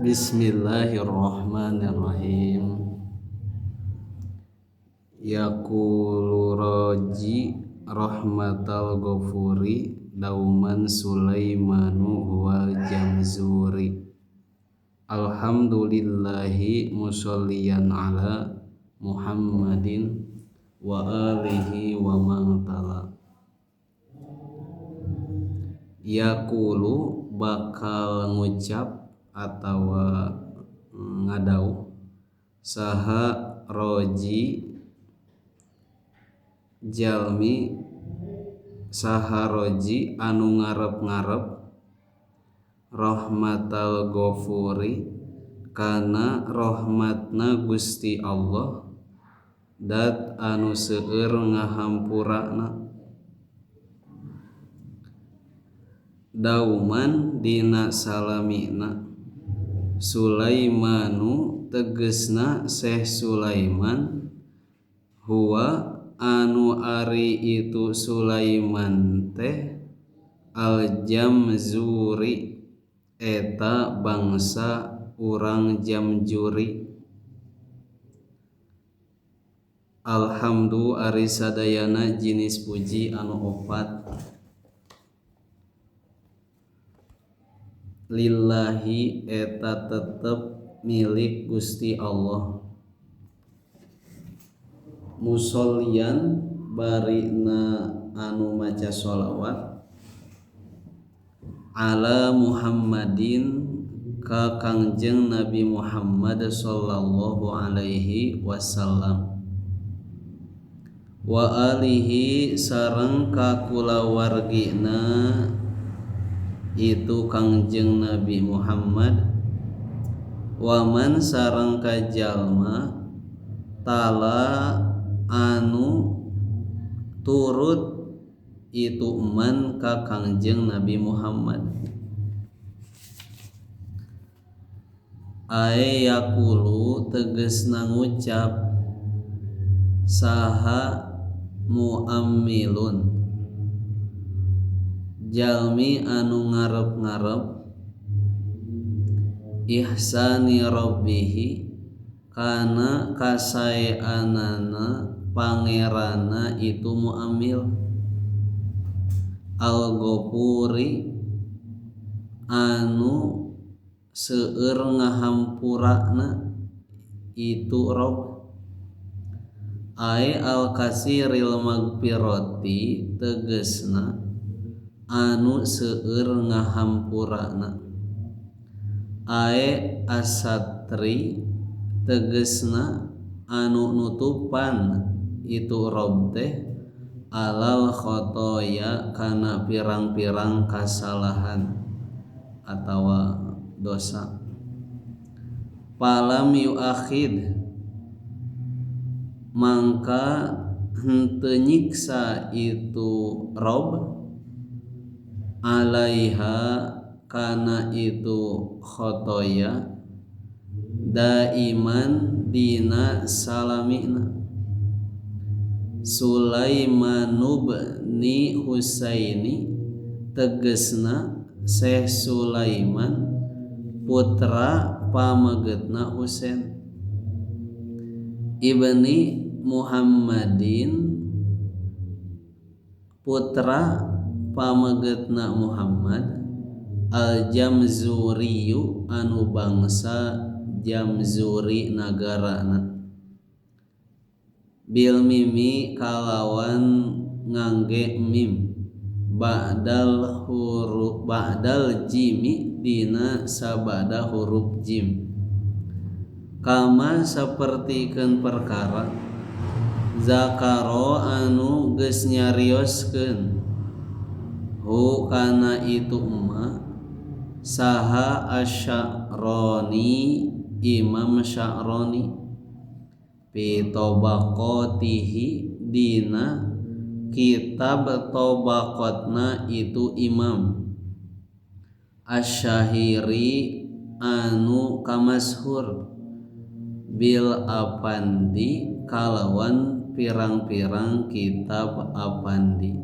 Bismillahirrahmanirrahim. Yaqulu raji rahmatal ghafuri dauman Sulaimanu huwal jamzuri. Alhamdulillahi musalliyan ala Muhammadin wa alihi wa man tala. Yaqulu bakal ngucap atawa ngadauh saha roji jalmi saha roji anu ngarep-ngarep rahmatal ghafuri kana rahmatna Gusti Allah dat anu seueur ngahampurana dauman dina salamina. Sulaimanu tegesna Syekh Sulaiman huwa anu ari itu Sulaiman teh al-Jamzuri eta bangsa urang Jamjuri. Alhamdu ari sadayana jinis puji anu opat lillahi eta tetep milik Gusti Allah. Musollian barina anu maca sholawat ala Muhammadin ka Kangjeng Nabi Muhammad sallallahu alaihi wasallam wa alihi sareng ka kulawargina itu Kangjeng Nabi Muhammad waman sareng ka jalma tala anu turut itu man ka Kangjeng Nabi Muhammad. Ae yaqulu tegesna ngucap saha muammilun jalmi anu ngarep-ngarep ihsani rabbihi kana kasaeanana pangerana itu muamil al-ghafuri anu seueur ngahampurana itu Rob. Ae al-kasiril magfirati tegesna anu seueur ngahampurana. Ae asatri tegesna anu nutupan itu Rob teh alal khotoya kana pirang-pirang kasalahan atawa dosa. Palam yuakhid mangka henteu nyiksa itu Rob alaiha kana itu khotoya daiman dina salamina. Sulaimanu bni Husaini tegesna Syekh Sulaiman putra pamegetna Husain ibni Muhammadin putra pamegetna Muhammad al-Jamzuriyu anu bangsa Jamzuri nagarana. Bil mimi kalawan ngangge mim ba'dal huruf ba'dal jimi dina sabada huruf jim. Kama sapertikeun perkara zakaro anu geus nyarioskeun hu kana itu emma saha asy-Sya'rani Imam Sya'rani fi tabaqatihi dina kitab tabaqatna itu Imam Asy-Syahiri anu kamashur bil apandi kalawan pirang-pirang kitab apandi.